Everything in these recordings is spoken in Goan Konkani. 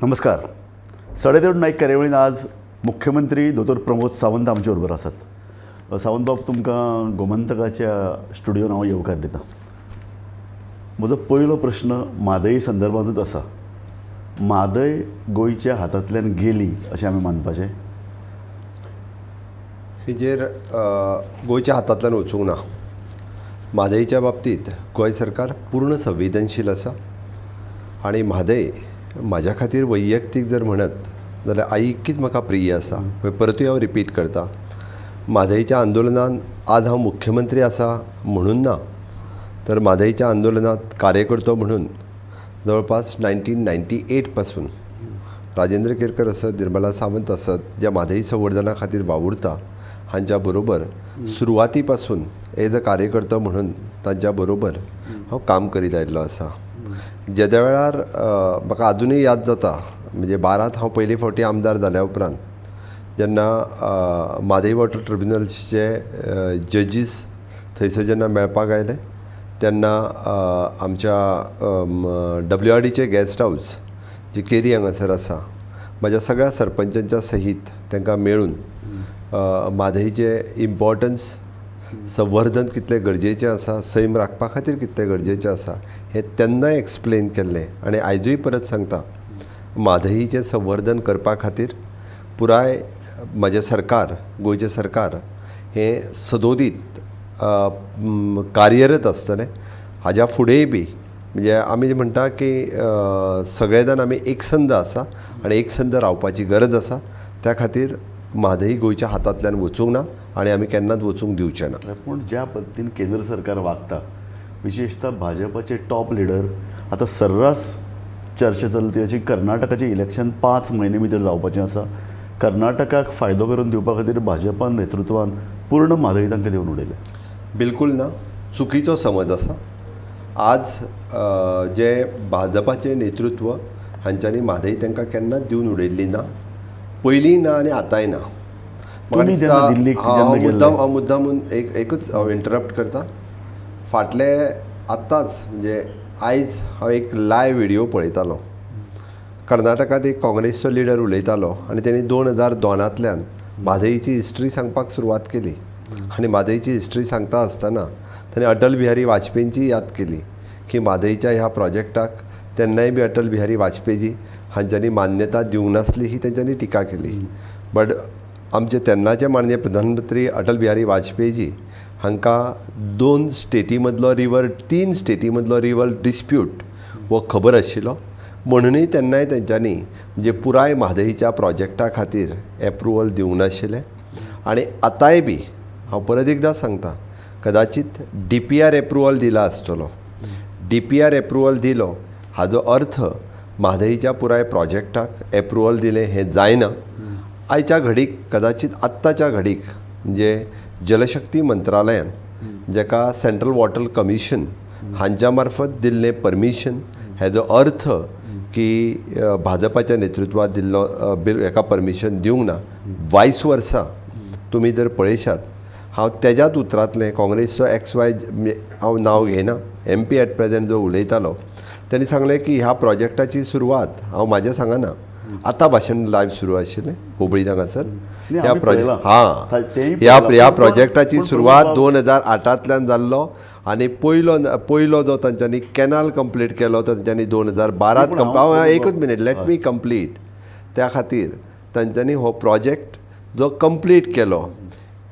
नमस्कार. सडेतोड नायक कार्यावळीन आज मुख्यमंत्री दोतोर प्रमोद सावंत आमचे बरोबर आसात. सावंत बाब, तुमकां गोमंतकाच्या स्टुडियोन हांव येवकार दिता. म्हजो पयलो प्रश्न म्हादय संदर्भांतूच आसा. म्हादय गोंयच्या हातांतल्यान गेली अशें आमी मानपाचें? हेजेर गोंयच्या हातांतल्यान वचूंक ना. म्हादयच्या बाबतींत गोंय सरकार पूर्ण संवेदनशील आसा आनी म्हादय म्हाज्या खातीर वैयक्तीक जर म्हणत जाल्यार आई इतकीच म्हाका प्रिय आसा. परतूय हांव रिपीट करता, म्हादयच्या आंदोलनान आज हांव मुख्यमंत्री आसा म्हणून ना, तर म्हादयच्या आंदोलनात कार्यकर्तो म्हणून जवळपास 1998 पासून राजेंद्र केरकर आसत, निर्मला सावंत आसत, ज्या म्हादय संवर्धना खातीर वावुरता हांच्या बरोबर सुरवाती पासून एज अ कार्यकर्तो म्हणून तांच्या बरोबर हांव काम करीत आयिल्लो आसा. जेद्या वेळार म्हाका आजुनूय याद जाता, म्हणजे 12त हांव पयले फावटी आमदार जाल्या उपरांत जेन्ना म्हादय वॉटर ट्रिब्युनल्सचे जजीस थंयसर जेन्ना मेळपाक आयले तेन्ना आमच्या WRDचे गेस्ट हावज जी केरी हांगासर आसा, म्हाज्या सगळ्या सरपंचांच्या सहीत तांकां मेळून म्हादयचें इम्पॉर्टन्स, संवर्धन कितलें गरजेचें आसा, सैम राखपा खातीर कितलें गरजेचें आसा हें तेन्नाय एक्सप्लेन केल्लें. आनी आयजूय परत सांगता, म्हादयचें संवर्धन करपा खातीर पुराय म्हजें सरकार, गोंयचें सरकार हें सदोदीत कार्यरत आसतलें. हाज्या फुडेंय बी म्हणजे आमी म्हणटा की सगळे जाण आमी एकसंध आसा आनी एकसंध रावपाची गरज आसा. त्या खातीर म्हादय गोंयच्या हातांतल्यान वचूंक ना आनी आमी केन्नाच वचूंक दिवचे ना. पूण ज्या पद्दतीन केंद्र सरकार वागता, विशेशतः भाजपाचे टॉप लिडर आतां सर्रास चर्चा चलता अशी कर्नाटकाचें इलेक्शन 5 म्हयने भितर जावपाचें आसा. कर्नाटकाक फायदो करून दिवपा खातीर भाजपान नेतृत्वान पूर्ण म्हादय तांकां दिवन उडयलें. बिलकूल ना, चुकीचो समज आसा. आज जे भाजपाचें नेतृत्व हांच्यांनी म्हादय तांकां केन्नाच दिवन उडयल्ली ना, पयलींय ना आनी आतांय ना. हांव मुद्दामून एकूच हांव इंटरप्ट करता. फाटले आत्तांच म्हणजे आयज हांव एक लायव्ह व्हिडियो पळयतालो. कर्नाटकांत एक काँग्रेसचो लिडर उलयतालो आनी तेणी 2002 म्हादयची हिस्ट्री सांगपाक सुरवात केली. आनी म्हादयची हिस्ट्री सांगता आसतना ताणें अटल बिहारी वाजपेयींची याद केली की म्हादयच्या ह्या प्रोजेक्टाक तेन्नाय बी अटल बिहारी वाजपेयी हांच्यांनी मान्यता दिवंक नासली ही तेंच्यांनी टिका केली. बट आमचे तेन्नाचे माननीय प्रधानमंत्री अटल बिहारी वाजपेयी हांकां 2 स्टेटी मदलो रिवर, 3 स्टेटी मदलो रिवर डिस्प्यूट हो खबर आशिल्लो, म्हणुनूय तेन्नाय तेंच्यांनी म्हणजे पुराय म्हादयच्या प्रोजेक्टा खातीर एप्रुवल दिवंक नाशिल्लें. आनी आतांय बी हांव परत एकदां सांगता, कदाचीत DPR approval दिला आसतलो. DPR approval दिलो हाजो अर्थ म्हादयच्या पुराय प्रोजेक्टाक एप्रुवल दिलें हें जायना. आयच्या घडीक कदाचीत आत्ताच्या घडीक म्हणजे जलशक्ती मंत्रालयान जेका सेंट्रल वॉटर कमिशन हांच्या मार्फत दिल्लें परमिशन हेजो अर्थ की भाजपाच्या नेतृत्वात दिल्लो बिल हेका परमिशन दिवंक ना. वायस वर्सा तुमी जर पळयशात, हांव तेज्याच उतरांतलें काँग्रेसचो XY हांव नांव घेयना, MP at present जो उलयतालो तेणी सांगलें की ह्या प्रोजेक्टाची सुरवात, हांव म्हाजें सांगना, आतां भाशण लायव्ह सुरू आशिल्लें हुबळी हांगासर. ह्या प्रोजेक्ट हां ह्या प्रोजेक्टाची सुरवात 2008 जाल्लो आनी पयलो जो तांच्यांनी कॅनाल कंप्लीट केलो तो तांच्यांनी 2012 एकूच मिनीट, let me complete. त्या खातीर तांच्यांनी हो प्रोजेक्ट जो कंप्लीट केलो,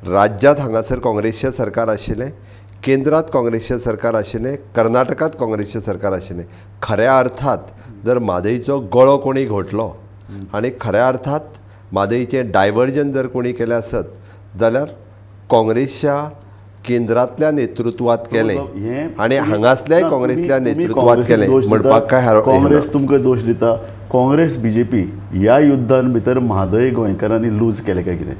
राज्यांत हांगासर काँग्रेसचें सरकार आशिल्लें, केंद्रांत काँग्रेसचें सरकार आशिल्लें, कर्नाटकांत काँग्रेसचें सरकार आशिल्लें. खऱ्या अर्थात जर म्हादयचो गळो कोणी घोटलो आनी खऱ्या अर्थात म्हादयचें डायवर्जन जर कोणी केलें आसत जाल्यार काँग्रेसच्या केंद्रांतल्या नेतृत्वात केलें आनी हांगासल्याय काँग्रेसच्या नेतृत्वात केलें म्हणपाक काय काँग्रेस तुमकां दोश दिता. काँग्रेस BJP ह्या युद्धान भितर म्हादय गोंयकारांनी लूज केलें काय कितें?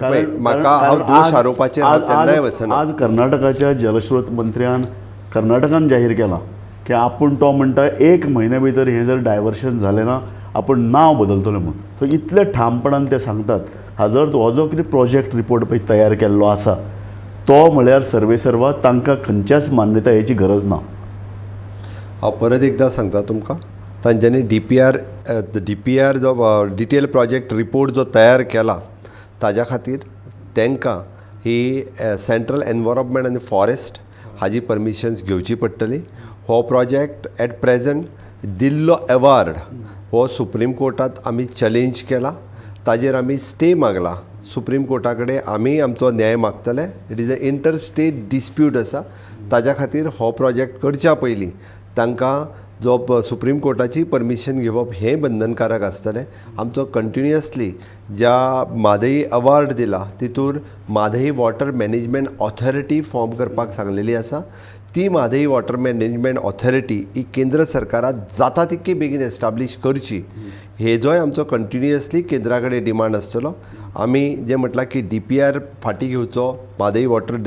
कारण म्हाका हांव दोश आरोपाचेर तेन्नाय वचना. आज कर्नाटकाच्या जलस्रोत मंत्र्यान कर्नाटकान जाहीर केलां की आपूण तो म्हणटा 1 म्हयन्या भितर हें जर डायवर्शन जालें ना आपूण नांव बदलतलो म्हूण. सो इतले ठामपणान ते सांगतात. हाजो अर्थ हो जो कितें प्रोजेक्ट रिपोर्ट पळय तयार केल्लो आसा तो म्हळ्यार सर्वेसर्वा तांकां खंयच्याच मान्यतायेची गरज ना. हांव परत एकदां सांगता तुमकां, तांच्यांनी डीपीआर जो डिटेल प्रोजेक्ट रिपोर्ट जो तयार केला ताज्या खातीर तांकां ही सेंट्रल एनवायरमेंट आनी फॉरेस्ट हाजी परमिशन्स घेवची पडटली. हो प्रोजेक्ट एट प्रेजंट दिल्लो एवार्ड हो सुप्रीम कोर्टांत आमी चॅलेंज केला, ताजेर आमी स्टे मागला. सुप्रीम कोर्टा कडेन आमी आमचो न्याय मागतले. It is a inter state dispute आसा, ताज्या खातीर हो प्रोजेक्ट करच्या पयलीं तांकां जो सुप्रीम कोर्टाची परमिशन घेवप हें बंधनकारक आसतलें. आमचो कंटिन्युअसली ज्या म्हादई अवार्ड दिला तितूर Mhadei water management authority form करपाक सांगलेली आसा. ती म्हादई वॉटर मॅनेजमेंट ऑथॉरिटी ही केंद्र सरकारान जाता तितकी बेगीन एस्टाब्लीश करची, हेजोय आमचो कंटिन्युअसली केंद्रा कडेन डिमांड आसतलो. आमी जें म्हटलां की डीपीआर फाटीं घेवचो, Mhadei water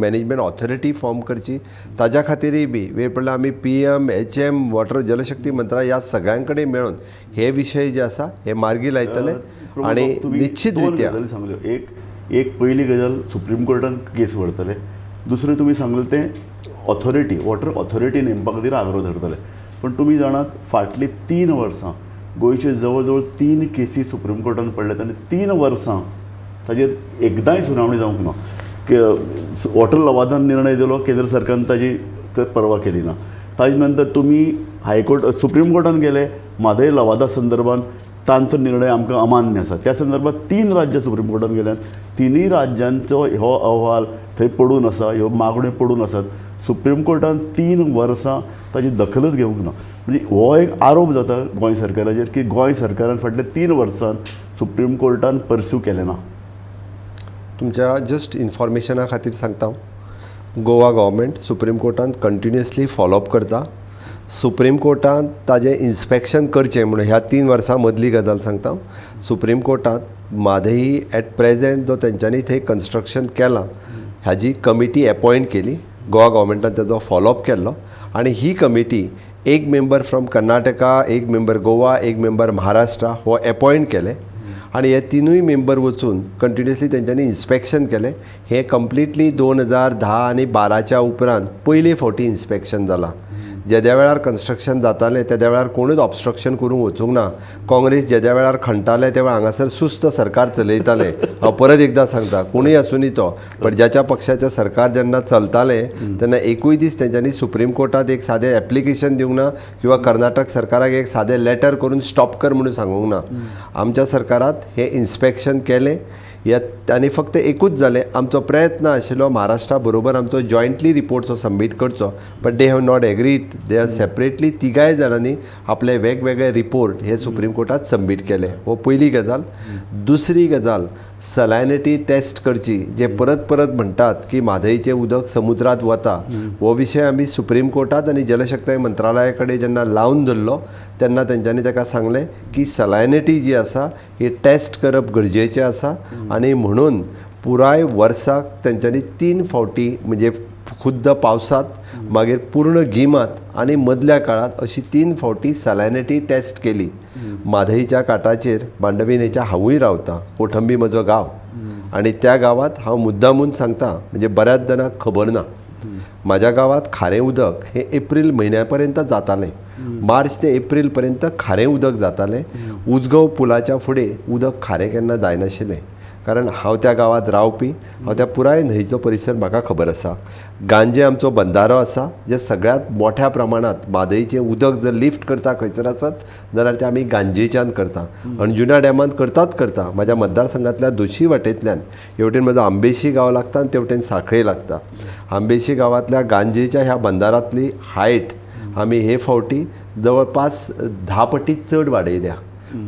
management authority form करची, ताज्या खातीरय बी वेळ पडल्यार आमी पीएम एचएम वॉटर जलशक्ती मंत्रालय ह्या सगळ्यां कडेन मेळून हे विशय जे आसा हे मार्गी लायतले. आनी निश्चित रित्या गजाली सांगल्यो. एक एक पयली गजाल सुप्रीम कोर्टान केस व्हरतले, दुसरें तुमी सांगलें तें ऑथॉरिटी, वॉटर ऑथॉरिटी नेमपा खातीर आग्रो धरतले. पूण तुमी जाणात फाटलीं 3 वर्सां गोंयचे जवळ जवळ 3 केसी सुप्रीम कोर्टान पडल्यात आनी 3 वर्सां ताजेर एकदांय सुनावणी जावंक ना. वॉटर लवादान निर्णय दिलो, केंद्र सरकारान ताजी पर्वा केली ना. ताजे नंतर तुमी हायकोर्ट सुप्रीम कोर्टान गेले, म्हादय लवादा संदर्भात तांचो निर्णय आमकां अमान्य आसा. त्या संदर्भात 3 राज्यां सुप्रीम कोर्टान गेल्यात, तिनूय राज्यांचो हो अहवाल थंय पडून आसा, ह्यो मागण्यो पडून आसात. सुप्रीम कोर्टान 3 वर्सां ताजी दखलच घेवंक ना. म्हणजे हो एक आरोप जाता गोंय सरकाराचेर की गोंय सरकारान फाटल्या 3 वर्सां सुप्रीम कोर्टान पर्स्यू केलें ना. तुमच्या जस्ट इन्फॉर्मेशना खातीर सांगता हांव, गोवा गव्हर्मेंट सुप्रीम कोर्टान कंटिन्युअसली फॉलोअप करता. सुप्रीम कोर्टान ताजें इन्स्पेक्शन करचें म्हणून ह्या 3 वर्सां मदली गजाल सांगता हांव. सुप्रीम कोर्टांत म्हादई एट प्रेजेंट जो तेंच्यांनी थंय कन्स्ट्रक्शन केलां हाजी कमिटी एपॉयंट केली, गोवा गव्हर्मेंटान ताजो फॉलोअप केल्लो आनी ही कमिटी एक मेंबर फ्रॉम कर्नाटका, एक मेंबर गोवा, एक मेंबर महाराष्ट्रा हो एपॉयंट केले आनी हे 3 मेंबर वचून कंटिन्युअसली तेंच्यांनी इन्स्पेक्शन केलें. हें कंप्लिटली 2010 आनी 12च्या उपरांत पयले फावटी इन्स्पेक्शन जालां. जेद्या वेळार कन्स्ट्रक्शन जातालें तेद्या वेळार कोणूच ऑबस्ट्रक्शन करूंक वचूंक ना. काँग्रेस जेद्या वेळार खणटाले त्या वेळार हांगासर सुस्त सरकार चलयतालें. हांव परत एकदां सांगता, कोणूय आसुनी तो, बट ज्याच्या पक्षाचें सरकार जेन्ना चलतालें तेन्ना एकूय दीस तेंच्यांनी सुप्रीम कोर्टांत एक सादें एप्लिकेशन दिवंक ना किंवा कर्नाटक सरकाराक एक सादें लेटर करून स्टॉप कर म्हणून सांगूंक ना. आमच्या सरकारात हें इन्स्पेक्शन केलें आनी फक्त एकूच जालें, आमचो प्रयत्न आशिल्लो महाराष्ट्रा बरोबर आमचो जॉयंटली रिपोर्ट तो सबमीट करचो, but they have not agreed. They are separately तिगाय जाणांनी आपले वेगवेगळे रिपोर्ट हे सुप्रीम कोर्टात सबमीट केले. हो पयली गजाल. दुसरी गजाल, सलायनिटी टेस्ट करची, जे परत परत म्हणटात की म्हादयचें उदक समुद्रांत वता, हो विशय आमी सुप्रीम कोर्टात आनी जलशक्ती मंत्रालया कडेन जेन्ना लावन धरलो तेन्ना तेंच्यांनी ताका सांगलें की सलायनिटी जी आसा ही टेस्ट करप गरजेचें आसा आनी म्हणून पुराय वर्साक तेंच्यांनी 3 फावटी म्हणजे खुद्द पावसांत, मागीर पूर्ण गिमांत आनी मदल्या काळांत अशी 3 फावटी सलायनिटी टेस्ट केली. म्हादयच्या काठाचेर मांडवी न्हंयच्या हांवूय रावतां, कोठंबी म्हजो गांव, आनी त्या गांवांत हांव मुद्दामून सांगता, म्हणजे बऱ्याच जाणांक खबर ना, म्हाज्या गांवांत खारें उदक हें एप्रील म्हयन्या पर्यंत जातालें. मार्च ते एप्रील पर्यंत खारें उदक जातालें. उजगांव पुलाच्या फुडें उदक खारें केन्ना जायनाशिल्लें, कारण हांव त्या गांवांत रावपी, हांव त्या पुराय न्हंयचो परिसर म्हाका खबर आसा. गांजे आमचो बंदारो आसा, जे सगळ्यांत मोठ्या प्रमाणांत म्हादयचें उदक जर लिफ्ट करता खंयसर आसत जाल्यार तें आमी गांजेच्यान करता, अंजुना डॅमान करतात करता. म्हाज्या मतदारसंघांतल्या दोशी वाटेंतल्यान हेवटेन म्हजो आंबेशी गांव लागता आनी तेवटेन सांखळे लागता. आंबेशी गांवांतल्या गांजेच्या ह्या बंदारांतली हायट आमी हे फावटी जवळपास 10 पटी चड वाडयल्या.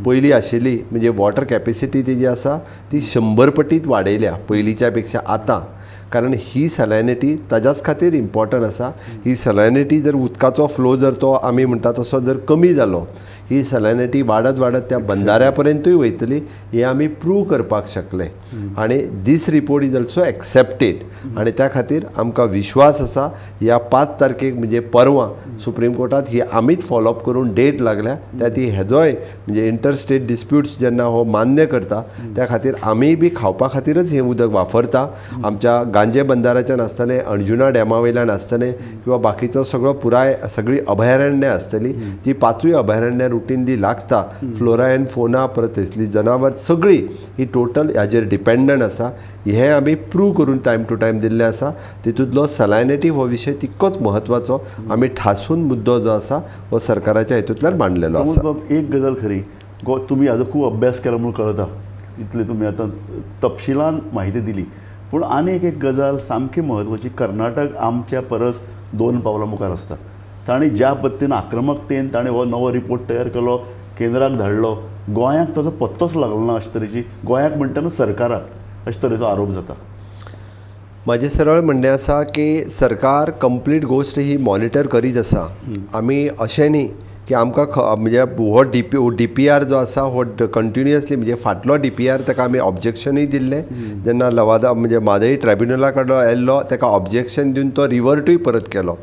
पयलीं आशिल्ली म्हणजे वॉटर कॅपेसिटी ती जी आसा ती 100 पटीत वाडयल्या पयलींच्या पेक्षा आतां, कारण ही सलायनिटी ताज्याच खातीर इम्पॉर्टंट आसा. ही सलायनिटी जर उदकाचो फ्लो जर तो आमी म्हणटा तसो जर कमी जालो, ही सलायनिटी वाडत वाडत त्या बंदाऱ्या पर्यंतूय वयतली हें आमी प्रूव करपाक शकले आनी this report is also accepted. आनी त्या खातीर आमकां विश्वास आसा ह्या 5 तारखेक म्हणजे परवां सुप्रीम कोर्टात ही आमीच फॉलोअप करून डेट लागल्या त्या ती हेजोय म्हणजे इंटरस्टेट डिस्प्यूट्स जेन्ना हो मान्य करता त्या खातीर आमीय बी खावपा खातीरच हें उदक वापरता. आमच्या गांजे बंदाराच्यान आसतलें, अंजुना डॅमा वयल्यान आसतलें किंवा बाकीचो सगळो पुराय सगळी अभयारण्यां आसतली जी 5 अभयारण्यां रुटीनली लागता, फ्लोरा एंड फोना परत थंयसली जनावर सगळी ही टोटल हाजेर डिपेंडंट आसा. हें आमी प्रूव करून टायम टू टायम दिल्लें आसा. तितूंतलो सलायनिटी हो विशय तितकोच म्हत्वाचो आमी ठासून मुद्दो जो आसा हो सरकाराच्या हेतूंतल्यान मांडलेलो आसा. बाब एक गजाल खरी, तुमी हाजो खूब अभ्यास केला म्हणून कळता, इतले तुमी आतां तपशिलान म्हायती दिली, पूण आनी एक गजाल सामकी म्हत्वाची, कर्नाटक आमच्या परस 2 पावलां मुखार आसता. तांणी ज्या पद्दतीन आक्रमकतेन ताणें हो नवो रिपोर्ट तयार केलो, केंद्राक धाडलो, गोंयाक ताजो पत्तोच लागलो ना अशे तरेची, गोंयाक म्हणटना सरकाराक अशे तरेचो आरोप जाता. म्हाजें सरळ म्हणणें आसा की सरकार कंप्लीट गोश्ट ही मॉनिटर करीत आसा. आमी अशें न्ही की आमकां म्हणजे हो डी पी आर जो आसा हो कंटिन्युअसली म्हणजे फाटलो डी पी आर ताका आमी ऑब्जेक्शनूय दिल्लें जेन्ना लवादा म्हणजे म्हादई ट्रायब्युनला कडलो येयल्लो ताका ऑब्जेक्शन दिवन तो रिवर्टूय परत केलो.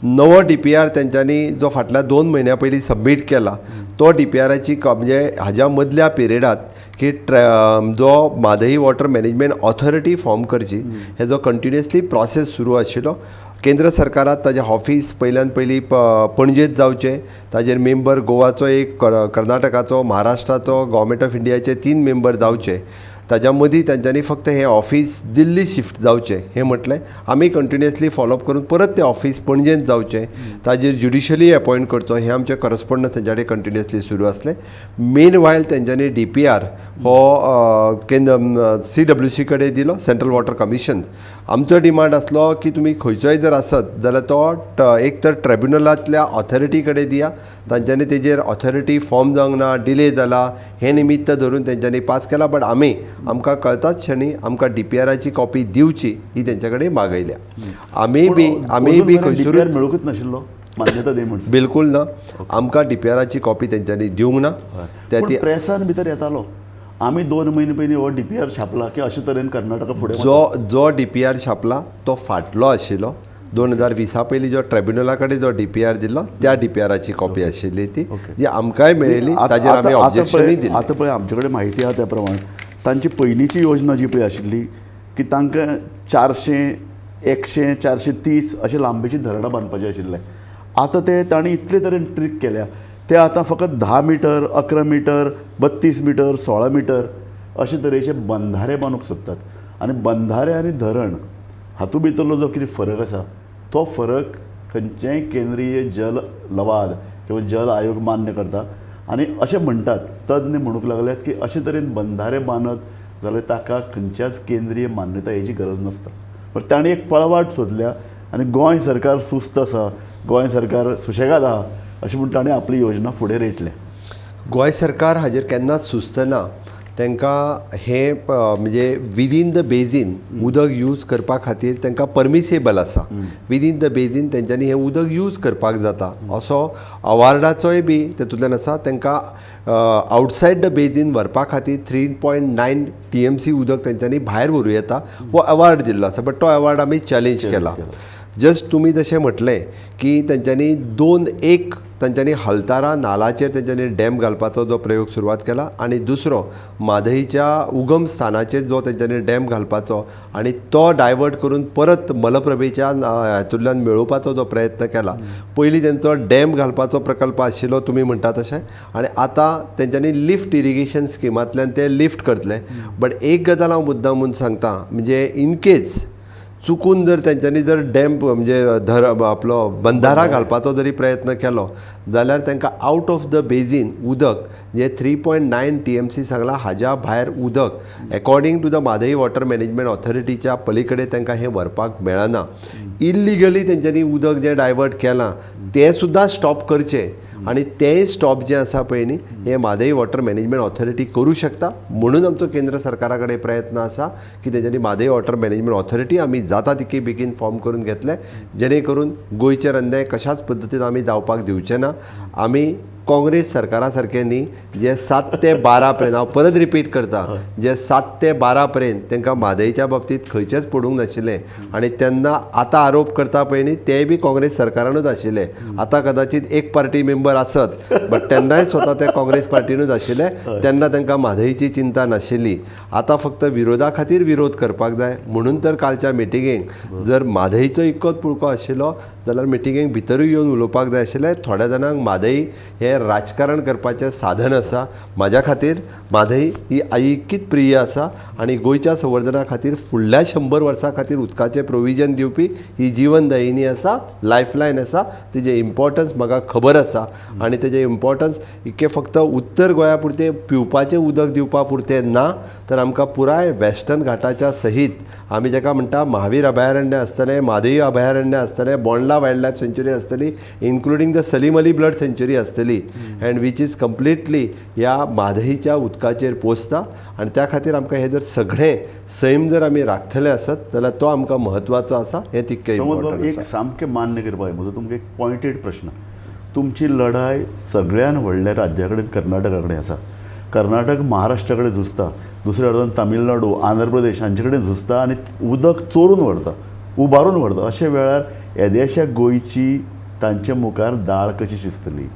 नवो डी पी आर तेंच्यांनी जो फाटल्या 2 म्हयन्या पयलीं सबमीट केला तो डी पी आराची म्हणजे हाज्या मदल्या पिरियडात की जो Mhadei water management authority form करची हेजो कंटिन्युअसली प्रोसेस सुरू आशिल्लो. केंद्र सरकारात ताजें ऑफीस पयल्यान पयलीं पणजेंत जावचें, ताजेर मेंबर गोवाचो एक, कर्नाटकाचो, महाराष्ट्राचो, गव्हर्मेंट ऑफ इंडियाचे 3 मेंबर जावचे. ताज्या मदीं तांच्यांनी फक्त हें ऑफीस दिल्ली शिफ्ट जावचें हें म्हटलें. आमी कंटिन्युअसली फॉलोअप करून परत तें ऑफीस पणजेंत जावचें, ताजेर ज्युडिशली अपॉयंट करचो हें आमचें करस्पॉन्डन्स तेंच्या कडेन कंटिन्युअसली सुरू आसलें. मेन वायल तेंच्यांनी डी पी आर हो केंद्र CWC कडेन दिलो, सेंट्रल वॉटर कमिशन. आमचो डिमांड आसलो की तुमी खंयचोय जर आसत जाल्यार तो एक तर ट्रायब्युनलांतल्या ऑथॉरिटी कडेन दिया, तांच्यांनी तेजेर ऑथॉरिटी फॉर्म जावंक ना, डिले जाला हें निमित्त धरून तेंच्यांनी पास केला. बट आमी आमकां कळटाच क्षणी आमकां डी पी आराची कॉपी दिवची ही तेंच्या कडेन मागयल्या. आमी बी खंयसरूच मेळूंकच नाशिल्लो मान्यता दी म्हण बिलकूल ना, आमकां डी पी आराची कॉपी तेंच्यांनी दिवंक ना. त्या प्रेसान भितर येतालो आमी 2 म्हयने पयलीं हो डी पी आर छापला की अशे तरेन कर्नाटका फुडें जो डी पी आर छापला तो फाटलो आशिल्लो. 2020 पयलीं जो ट्रायब्युनला कडेन जो डी पी आर दिल्लो त्या डी पी आराची कॉपी आशिल्ली ती जी आमकांय मेळिल्ली, ताजेर आमी ऑब्जेक्शनूय दिलें. आतां पळय आमचे कडेन म्हायती आसा त्या प्रमाण तांची पयलींची योजना जी पळय आशिल्ली की तांकां 400, 100, 430 अशे लांबेची धरणां बांदपाचें आशिल्लें. आतां ते तांणी इतले तरेन ट्रीक केल्या, ते आतां फकत 10 metre, 11 metre, 32 metre, 16 metre अशे तरेचे बंधारे बांदूंक सोदतात. आनी बंधारे आनी धरण हातूंत भितरलो जो कितें फरक आसा तो फरक खंयचेंय केंद्रीय जल लवाद किंवा जल आयोग मान्य करता. आनी अशें म्हणटात तज्ञ म्हणूंक लागल्यात की अशे तरेन बंधारे बांदत जाल्यार ताका खंयच्याच केंद्रीय मान्यतायेची गरज नासता. पण ताणें एक पळवाट सोदल्या आनी गोंय सरकार सुस्त आसा, गोंय सरकार सुशेगाद आहा अशें म्हूण ताणें आपली योजना फुडें रेटल्या. गोंय सरकार हाजेर केन्नाच सुस्त ना. तांकां हें म्हणजे विदीन the basin उदक यूज करपा खातीर तांकां परमिसेबल आसा. विदीन the basin तेंच्यांनी हें उदक यूज करपाक जाता असो अवार्डाचोय बी तेतूंतल्यान आसा. तांकां आउटसायड the basin व्हरपा खातीर 3.9 TMC उदक तेंच्यांनी भायर व्हरूं येता हो अवार्ड दिल्लो आसा. बट तो अवार्ड आमी चॅलेंज केला. जस्ट तुमी जशें म्हटलें की तेंच्यांनी 2-1 तांच्यांनी हलतारा नालाचेर तेंच्यांनी डॅम घालपाचो जो प्रयोग सुरवात केला आनी दुसरो म्हादईच्या उगम स्थानाचेर जो तेंच्यांनी डॅम घालपाचो आनी तो डायवर्ट करून परत मलप्रभेच्या हातूंतल्यान मेळोवपाचो जो प्रयत्न केला. पयलीं तेंचो डॅम घालपाचो प्रकल्प आशिल्लो तुमी म्हणटा तशें, आनी आतां तेंच्यांनी लिफ्ट इरिगेशन स्किमांतल्यान ते लिफ्ट करतले. बट एक गजाल हांव मुद्दाम म्हूण सांगता, म्हणजे इनकेज चुकून जर तेंच्यांनी जर डॅम म्हणजे आपलो बंधारा घालपाचो जरी प्रयत्न केलो जाल्यार तांकां आउट ऑफ the basin उदक जे 3.9 TMC सांगलां हाज्या भायर उदक according to the Mhadei water management ऑथॉरिटीच्या पलीकडे तांकां हें व्हरपाक मेळना. इल्लिगली तेंच्यांनी उदक जें डायवर्ट केलां तें सुद्दां स्टॉप करचें आनी तेंय स्टॉप जें आसा पळय न्ही हें म्हादई वॉटर मॅनेजमेंट ऑथॉरिटी करूं शकता. म्हणून आमचो केंद्र सरकारा कडेन प्रयत्न आसा की तेंच्यांनी म्हादई वॉटर मॅनेजमेंट ऑथॉरिटी आमी जाता तितके बेगीन फॉर्म करून घेतले, जेणे करून गोंयचेर अन्याय कशाच पद्दतीन आमी जावपाक दिवचे ना. आमी काँग्रेस सरकारा सारकें न्ही जे 7 ते 12 पर्यंत, हांव परत रिपीट करता, जे 7 ते 12 पर्यंत तांकां म्हादयच्या बाबतींत खंयचेंच पडूंक नाशिल्लें. आनी तेन्ना आतां आरोप करता पळय न्ही तेय बी काँग्रेस सरकारानूच आशिल्ले. आतां कदाचित एक पार्टी मेंबर आसत बट तेन्नाय स्वता ते काँग्रेस पार्टीनूच आशिल्ले, तेन्ना तांकां म्हादयची चिंता नाशिल्ली. आतां फक्त विरोधा खातीर विरोध करपाक जाय म्हणून तर कालच्या मिटिंगेक जर म्हादयचो इतकोच पुळको आशिल्लो जाल्यार मिटिंगेक भितरूय येवन उलोवपाक जाय आशिल्लें. थोड्या जाणांक म्हादय हें राजकारण करपाचें साधन आसा. म्हाज्या खातीर म्हादय ही इतकीच प्रिय आसा आनी गोंयच्या संवर्धना खातीर फुडल्या 100 वर्सां खातीर उदकाचें प्रोविजन दिवपी ही जिवनदायिनी आसा, लायफलायन आसा. तेजें इम्पॉर्टन्स म्हाका खबर आसा आनी तेजें इम्पॉर्टन्स इतकें फक्त उत्तर गोंया पुरतें पिवपाचें उदक दिवपा पुरतें ना, तर आमकां पुराय वेस्टर्न घाटाच्या सहीत आमी जाका म्हणटा महावीर अभयारण्य आसतलें, म्हादय अभयारण्य आसतलें, बोंडला वायल्ड लायफ सँच्युरी आसतली, including the Salim Ali bird sanctuary आसतली, अँड which is completely ह्या म्हादयच्या उदकाचेर पोसता. आनी त्या खातीर आमकां हें जर सगळें सैम जर आमी राखतले आसत जाल्यार तो आमकां म्हत्वाचो आसा, हें तितकें इम्पॉर्टंट एक आसा. सामकें मान्य करपाक म्हजो तुमकां एक पॉयंटेड प्रश्न. तुमची लढाय सगळ्यान व्हडल्या राज्या कडेन कर्नाटका कडेन आसा. कर्नाटक महाराष्ट्रा कडेन झुजता, दुसऱ्या अर्दान तामिळनाडू, आंध्र प्रदेश हांचे कडेन झुजता आनी उदक चोरून व्हरता, उबारून व्हरता. अशा वेळार येद्याश्या गोंयची तांचे मुखार दाळ कशी शिजतली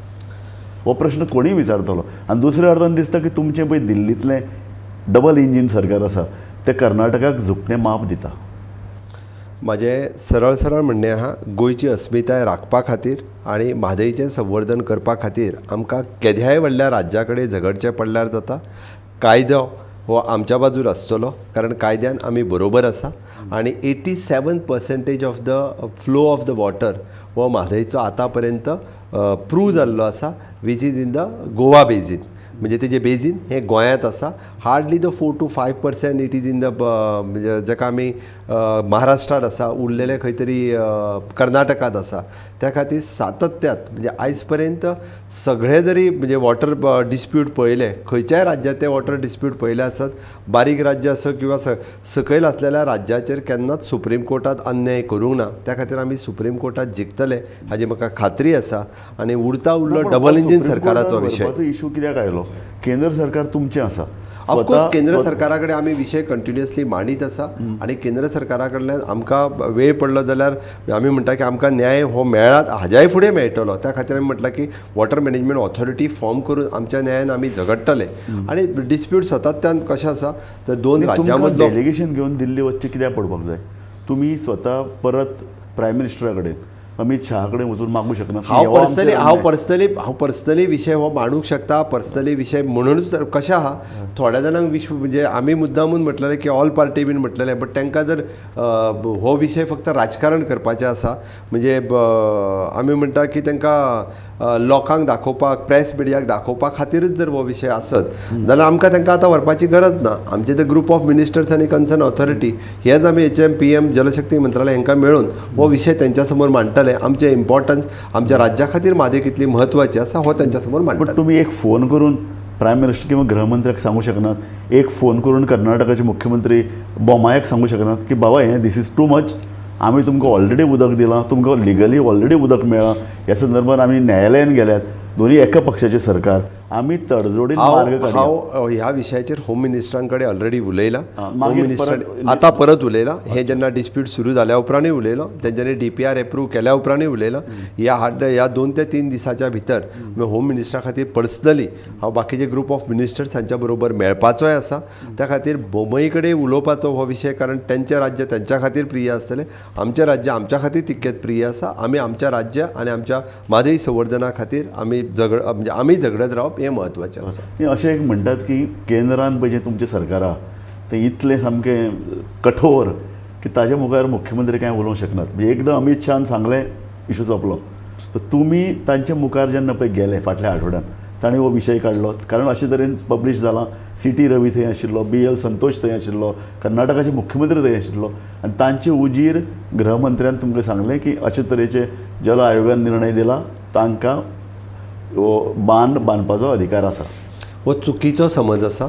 हो प्रश्न कोणीय विचारतलो. आनी दुसऱ्या अर्दान दिसता की तुमचें पळय दिल्लींतलें डबल इंजीन सरकार आसा तें कर्नाटकाक झुकतें माप दिता. म्हाजें सरळ सरळ म्हणणें आहा, गोंयची अस्मिताय राखपा खातीर आनी म्हादयचें संवर्धन करपा खातीर आमकां केद्याय व्हडल्या राज्या कडेन झगडचें पडल्यार जाता. कायदो हो आमच्या बाजूर आसतलो, कारण कायद्यान आमी बरोबर आसा. आनी 87% of the flow of the water हो म्हादयचो आतां पर्यंत प्रूव जाल्लो आसा, which is in the Goa basin. म्हणजे तेजें बेजीन हें गोंयांत आसा. Hardly the 4 to 5% it is in the म्हणजे जाका आमी महाराष्ट्रांत आसा, उरलेलें खंय तरी कर्नाटकांत आसा. त्या खातीर सातत्यात म्हणजे आयज पर्यंत सगळे जरी म्हणजे वॉटर डिस्प्यूट पळयले, खंयच्याय राज्यांत ते वॉटर डिस्प्यूट पळयले आसत, बारीक राज्य आसत किंवा सकयल आसलेल्या राज्याचेर केन्नाच सुप्रीम कोर्टांत अन्याय करूंक ना. त्या खातीर आमी सुप्रीम कोर्टांत जिखतले हाजी म्हाका खात्री आसा. आनी उरता उरलो डबल इंजीन सरकाराचो विशय. इशू कित्याक आयलो? केंद्र सरकार तुमचें आसा. ऑफकोर्स केंद्र सरकारा कडेन आमी विशय कंटिन्युअसली मांडीत आसा आनी केंद्र सरकारा कडल्यान आमकां वेळ पडलो जाल्यार आमी म्हणटा की आमकां न्याय हो मेळ्ळा, हाज्याय फुडें मेळटलो. त्या खातीर आमी म्हटलां की वॉटर मॅनेजमेंट ऑथॉरिटी फॉर्म करून आमच्या न्यायान आमी झगडटले. आनी डिस्प्यूट सातत्यान कशें आसा तर दोन राज्यां मदलो डेलिगेशन घेवन दिल्ली वचचें कित्याक पडपाक जाय? तुमी स्वता परत प्रायम मिनिस्टरा कडेन, अमीत शहा कडेन वचून मागूं शकना? हांव पर्सनली विशय हो मांडूंक शकता. पर्सनली विशय म्हणूनच तर कशें आहा, थोड्या जाणांक विश्व म्हणजे आमी मुद्दामून म्हटलेलें की ऑल पार्टी बीन म्हटलेलें, बट तांकां जर हो विशय फक्त राजकारण करपाचें आसा म्हणजे आमी म्हणटा की तांकां लोकांक दाखोवपाक, प्रेस मिडियाक दाखोवपा खातीरच जर हो विशय आसत जाल्यार आमकां तांकां आतां व्हरपाची गरज ना. आमचे ते ग्रुप ऑफ मिनिस्टर्स आनी कन्सर्न ऑथॉरिटी हेच आमी HM PM जलशक्ती मंत्रालय हांकां मेळून हो विशय तेंच्या समोर मांडटले. आमचें इम्पॉर्टन्स आमच्या राज्या खातीर म्हादय कितली म्हत्वाची आसा हो तेंच्या समोर मांडटले. बट तुमी एक फोन करून प्रायम मिनिस्टर किंवा गृहमंत्र्याक सांगू शकनात, एक फोन करून कर्नाटकाचे मुख्यमंत्री बोमायाक सांगू शकनात की बाबा हें this is too much, आमी तुमकां ऑलरेडी उदक दिलां, तुमकां लिगली ऑलरेडी उदक मेळ्ळां, ह्या संदर्भात आमी न्यायालयान गेल्यात, दोन्ही एका पक्षाचे सरकार, आमी तडजोडीन मार्ग काडया. हांव ह्या विशयाचेर होम मिनिस्टरां कडेन ऑलरेडी उलयलां. होम मिनिस्टर आतां परत उलयलां. हें जेन्ना डिस्प्यूट सुरू जाल्या उपरांतूय उलयलो, तेंच्यांनी DPR approve केल्या उपरांतूय उलयलां. ह्या 2 ते 3 दिसाच्या भितर होम मिनिस्टरा खातीर पर्सनली हांव बाकीचे ग्रुप ऑफ मिनिस्टर्स हांच्या बरोबर मेळपाचोय आसा. त्या खातीर बोमई कडेन उलोवपाचो हो विशय, कारण तेंचें राज्य तेंच्या खातीर प्रिय आसतलें, आमचें राज्य आमच्या खातीर तितकेंच प्रिय आसा. आमी आमच्या राज्य आनी आमच्या म्हादय संवर्धना खातीर आमी म्हणजे आमी झगडत रावप हें म्हत्वाचें आसा. अशें एक म्हणटात की केंद्रान पळय जें तुमचें सरकार आहा तें इतलें सामकें कठोर की ताजे मुखार मुख्यमंत्री कांय उलोवंक शकनात. म्हणजे एकदां अमीत शहान सांगलें इशू सोंपलो. तर तुमी तांचे मुखार जेन्ना पळय गेले फाटल्या आठवड्यान, ताणें हो विशय काडलो, कारण अशे तरेन पब्लीश जालां, CT Ravi थंय आशिल्लो, BL Santosh थंय आशिल्लो, कर्नाटकाचे मुख्यमंत्री थंय आशिल्लो आनी तांचे उजीर गृहमंत्र्यान तुमकां सांगलें की अशे तरेचे जल आयोगान निर्णय दिला, तांकां बांद बांदपाचो अधिकार आसा. हो चुकीचो समज आसा.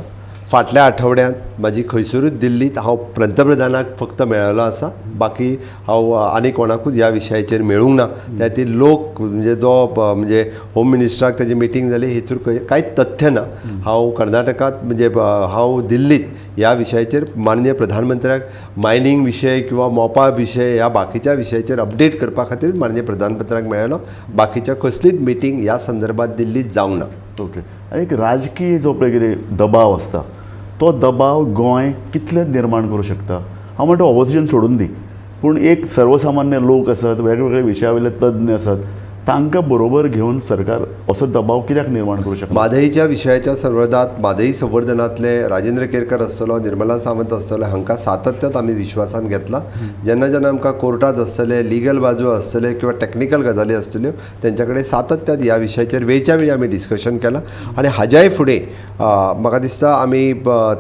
फाटल्या आठवड्यांत म्हाजी खंयसरूच दिल्लींत हांव पंतप्रधानाक फक्त मेळिल्लो आसा, बाकी हांव आनी कोणाकूच ह्या विशयाचेर मेळूंक ना. त्या खातीर लोक म्हणजे जो म्हणजे होम मिनिस्टराक ताजी मिटींग जाली हेचूर कांयच तथ्य ना. हांव कर्नाटकांत म्हणजे हांव दिल्लीत ह्या विशयाचेर माननीय प्रधानमंत्र्याक मायनींग विशय किंवा मोपा विशय ह्या बाकीच्या विशयाचेर अपडेट करपा खातीर माननीय प्रधानमंत्र्याक मेळ्ळो. बाकीच्या कसलीच मिटींग ह्या संदर्भात दिल्लीत जावंक ना. ओके, आनी एक राजकीय जो पळय कितें दबाव आसता तो दबाव गोंय कितले निर्माण करूं शकता? हांव म्हणटा ऑपोजिशन सोडून दी, पूण एक सर्वसामान्य लोक आसात, वेगवेगळे विशया वयले तज्ञ आसात, तांकां बरोबर घेवन सरकार असो दबाव कित्याक निर्माण करूं शकता? म्हादईच्या विशयाच्या संदर्भात म्हादई संवर्धनांतले राजेंद्र केरकर आसतलो, निर्मला सावंत आसतलो, हांकां सातत्यात आमी विश्वासान घेतला. जेन्ना जेन्ना आमकां कोर्टांत आसतले, लिगल बाजू आसतले किंवा टॅक्निकल गजाली आसतल्यो, तेंच्या कडेन सातत्यात ह्या विशयाचेर वेळच्या वेळी आमी डिस्कशन केलां. आनी हाज्याय फुडें म्हाका दिसता आमी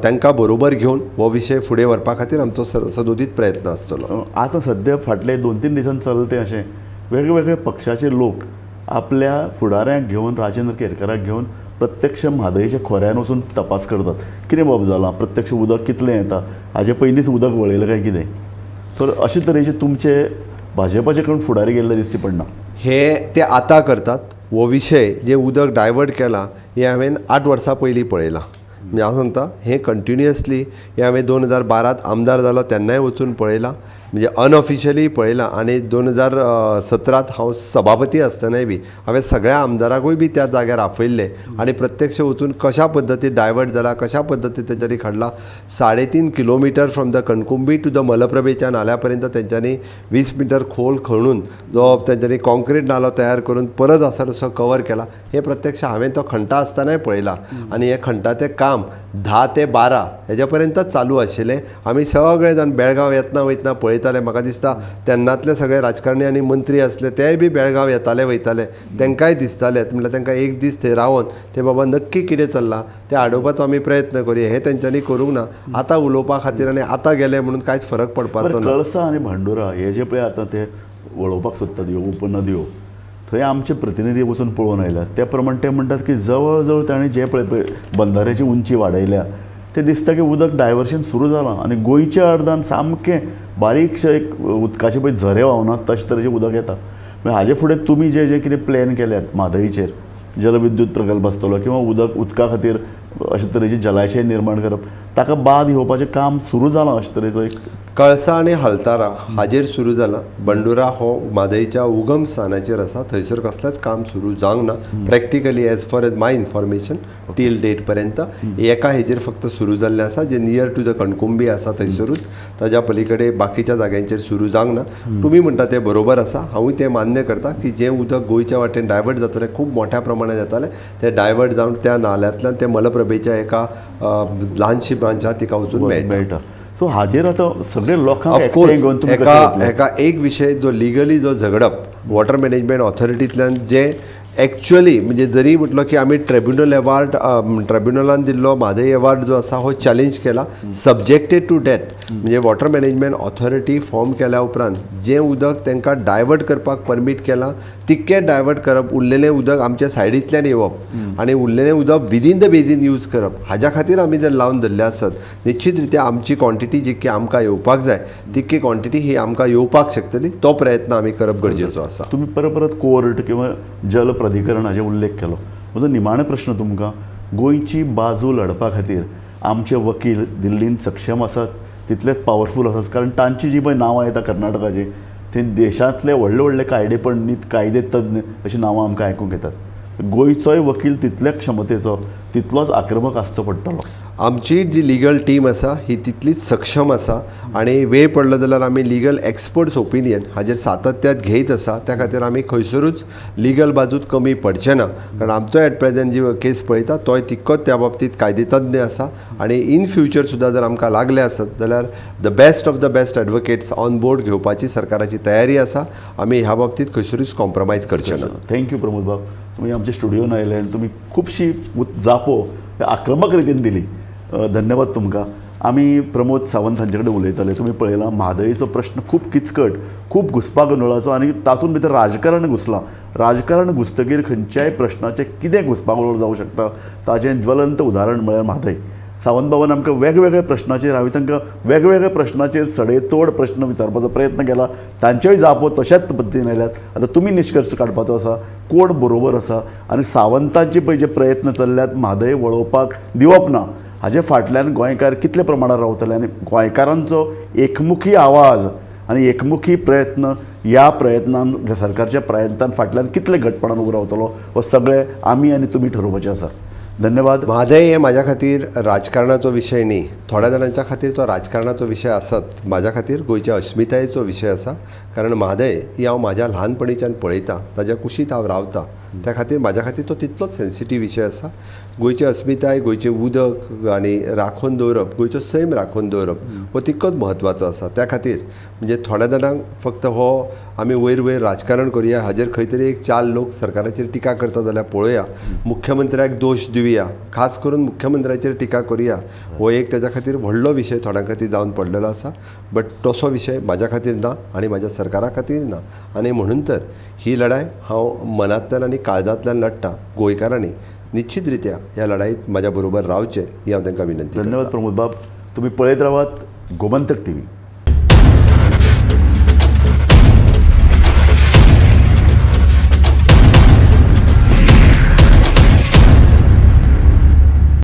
तांकां बरोबर घेवन हो विशय फुडें व्हरपा खातीर आमचो सदोदीत प्रयत्न आसतलो. आतां सद्या फाटले 2-3 दिसान चलता तें अशें वेगवेगळे पक्षाचे लोक आपल्या फुडाऱ्यांक घेवन, राजेंद्र केरकराक घेवन प्रत्यक्ष म्हादयच्या खोऱ्यान वचून तपास करतात, कितें बाब जालां, प्रत्यक्ष उदक कितलें येता, हाजे पयलींच उदक वळयलें काय कितें. तर अशे तरेचे तुमचे भाजपाचे कोण फुडारी गेल्ले दिसती पडना. हे ते आतां करतात. हो विशय जे उदक डायवर्ट केलां हें हांवें 8 वर्सां पयलीं पळयलां. म्हणजे हांव सांगता हें कंटिन्युअसली हें हांवें 2012 आमदार जालो तेन्नाय वचून पळयलां, म्हणजे अनऑफिशियली पळयलां. आनी 2017 हांव सभापती आसतनाय बी हांवें सगळ्या आमदाराकूय बी त्या जाग्यार आपयल्ले आनी प्रत्यक्ष वचून कशा पद्दतीन डायवर्ट जाला, कशा पद्दतीन तेंच्यांनी काडला. 3.5 kilometre from the Kankumbi to the मलप्रभेच्या नाल्या पर्यंत तेंच्यांनी 20 मिटर खोल खणून जो तेंच्यांनी कॉन्क्रीट नालो तयार करून परत आसा तसो कवर केला. हें प्रत्यक्ष हांवें तो खणटा आसतनाय पळयलां. आनी हें खणटा तें काम 10 ते 12 हेज्या पर्यंत चालू आशिल्लें. आमी सगळे जाण बेळगांव येतना वयतना पळयताले. म्हाका दिसता तेन्नातले सगळे राजकारणी आनी मंत्री आसले तेय बी बेळगांव येताले वयताले, तांकांय दिसताले. म्हणल्यार तांकां एक दीस थंय रावन ते बाबा नक्की कितें चल्लां तें आडोवपाचो आमी प्रयत्न करुया, हें तेंच्यांनी करूंक ना. आतां उलोवपा खातीर आनी आतां गेले म्हणून कांयच फरक पडपाचो ना. कळसा आनी भांडुरा हे जे पळय आतां ते वळोवपाक सोदतात ह्यो उपनदयो, थंय आमचे प्रतिनिधी वचून पळोवन आयल्यात. ते प्रमाण ते म्हणटात की जवळ जवळ ताणें जे पळय पळय बंधाऱ्याची उंची वाडयल्या ते दिसता की उदक डायवर्शन सुरू जालां आनी गोंयच्या अर्दान सामकें बारीकशें एक उदकाचे पळय झरे व्हांवनात तशे तरेचें उदक येता. म्हळ्यार हाजे फुडें तुमी जे जे कितें प्लॅन केल्यात म्हादईचेर, जलविद्युत प्रकल्प आसतलो किंवा उदका खातीर अशे तरेचे जलाशय निर्माण करप, ताका बाद येवपाचें काम सुरू जालां अशे तरेचो एक कळसा आनी हलतारा हाजेर सुरू जाला. बंडुरा हो म्हादईच्या उगम स्थानाचेर आसा, थंयसर कसलेंच काम सुरू जावंक ना practically as far as my information till date पर्यंत. एका हेजेर फक्त सुरू जाल्लें आसा जे नियर टू the Kankumbi आसा थंयसरूच, ताज्या पलीकडे बाकीच्या जाग्यांचेर सुरू जावंक ना. तुमी म्हणटा तें बरोबर आसा, हांवूय तें मान्य करता की जें उदक गोंयच्या वाटेन डायवर्ट जातलें खूब मोठ्या प्रमाणात येतालें, तें डायवर्ट जावन त्या नाल्यांतल्यान तें मलप्रभेच्या एका ल्हानशी ब्रांच आसा तिका वचून मेळटा. सो हाजेर आतां सगळे लोकांक ऑफकोर्स एका एक विशय जो लिगली जो झगडप वॉटर मॅनेजमेंट ऑथॉरिटींतल्यान जे एक्चुअली म्हणजे जरी म्हटलो की आमी ट्रिब्युनल एवार्ड ट्रिब्युनलान दिल्लो म्हादय एवार्ड जो आसा हो चॅलेंज केला सब्जेक्टेड टू डेट. म्हणजे वॉटर मॅनेजमेंट ऑथॉरिटी फॉर्म केल्या उपरांत जें उदक तांकां डायवर्ट करपाक परमीट केलां तितकें डायवर्ट करप, उरलेलें उदक आमच्या सायडींतल्यान येवप आनी उरलेलें उदक विदीन the basin use करप, हाज्या खातीर आमी जर लावन धरलें आसत निश्चित रित्या आमची क्वॉन्टिटी जितकी आमकां येवपाक जाय तितकी क्वॉन्टिटी ही आमकां येवपाक शकतली, तो प्रयत्न आमी करप गरजेचो आसा. तुमी परत परत कोर्ट किंवा जल प्राधिकरणाचे उल्लेख केलो. म्हजो निमाणो प्रश्न तुमकां, गोंयची बाजू लढपा खातीर आमचे वकील दिल्लीन सक्षम आसात, तितलेच पावरफूल आसात? कारण तांची जी पळय नांवां येता कर्नाटकाची, ते देशांतले व्हडले व्हडले कायदे पंडीत, कायदे तज्ञ अशीं नांवां आमकां आयकूंक येतात. गोंयचोय वकील तितल्याच क्षमतेचो, तितलोच आक्रमक आसचो पडटलो. आमची जी लिगल टीम आसा ही तितलीच सक्षम आसा आनी वेळ पडलो जाल्यार आमी लिगल एक्सपर्ट्स ओपिनियन हाजेर सातत्यात घेयत आसा. त्या खातीर आमी खंयसरूच लिगल बाजूत कमी पडचें ना, कारण आमचो एट प्रेजेंट जी केस पळयता तोय तितकोच त्या बाबतींत कायदेतज्ञ आसा आनी इन फ्युचर सुद्दां जर आमकां लागले आसत जाल्यार the best of the best advocates on board घेवपाची सरकाराची तयारी आसा. आमी ह्या बाबतींत खंयसरूच कॉम्प्रोमायज करचे ना. Thank you Pramod बाब, तुमी आमच्या स्टुडियोन आयले आनी तुमी खुबशी जापो आक्रमक रितीन दिली. धन्यवाद तुमकां. आमी प्रमोद सावंत हांचे कडेन उलयताले. तुमी पळयलां म्हादईचो प्रश्न खूब किचकट, खूब घुस्पागोंदळाचो आनी तातूंत भितर राजकारण घुसलां. राजकारण घुसतकीर खंयच्याय प्रश्नाचें कितें घुस्पागोंदळ जावं शकता ताचें ज्वलंत उदाहरण म्हळ्यार म्हादय. सावंत बाबान आमकां वेगवेगळ्या प्रश्नाचेर, हांवें तांकां वेगवेगळ्या प्रश्नाचेर सडेतोड प्रश्न विचारपाचो प्रयत्न केला, तांच्योय जापो तशाच पद्दतीन आयल्यात. आतां तुमी निश्कर्श काडपाचो आसा कोण बरोबर आसा आनी सावंतांचे पळय जे प्रयत्न चल्ल्यात म्हादय वळोवपाक दिवप ना हाजे फाटल्यान गोंयकार कितले प्रमाणात रावतले आनी गोंयकारांचो एकमुखी आवाज आनी एकमुखी प्रयत्न ह्या प्रयत्नान सरकारच्या प्रयत्नान फाटल्यान कितले घटपणान उबो रावतलो हो सगळें आमी आनी तुमी ठरोवपाचें आसा. धन्यवाद. म्हादय हे म्हाज्या खातीर राजकारणाचो विशय न्ही, थोड्या जाणांच्या खातीर तो राजकारणाचो विशय आसत, म्हाज्या खातीर गोंयच्या अस्मितायेचो विशय आसा. कारण म्हादय ही हांव म्हाज्या ल्हानपणीच्यान पळयतां, ताज्या कुशींत हांव रावतां, त्या खातीर म्हाज्या खातीर तो तितलोच सेन्सिटीव विशय आसा. गोंयची अस्मिताय, गोंयचें उदक आनी राखून दवरप, गोंयचो सैम राखून दवरप हो तितकोच म्हत्वाचो आसा. त्या खातीर म्हणजे थोड्या जाणांक फक्त हो आमी वयर वयर राजकारण करुया हाजेर खंय तरी एक चार लोक सरकाराचेर टिका करता जाल्यार पळोवया, मुख्यमंत्र्याक दोश दिवया, खास करून मुख्यमंत्र्याचेर टिका करुया, हो एक ताच्या खातीर व्हडलो विशय थोड्यां खातीर जावन पडलेलो आसा. बट तसो विशय म्हाज्या खातीर ना आनी म्हाज्या सरकारा खातीर ना, आनी म्हणून तर ही लढाय हांव मनांतल्यान आनी काळजांतल्यान लडटा. गोंयकारांनी निश्चित रित्या ह्या लढाईत म्हाज्या बरोबर रावचें ही हांव तांकां विनंती. धन्यवाद प्रमोद बाब. तुमी पळयत रावात गोमंतक टीव्ही.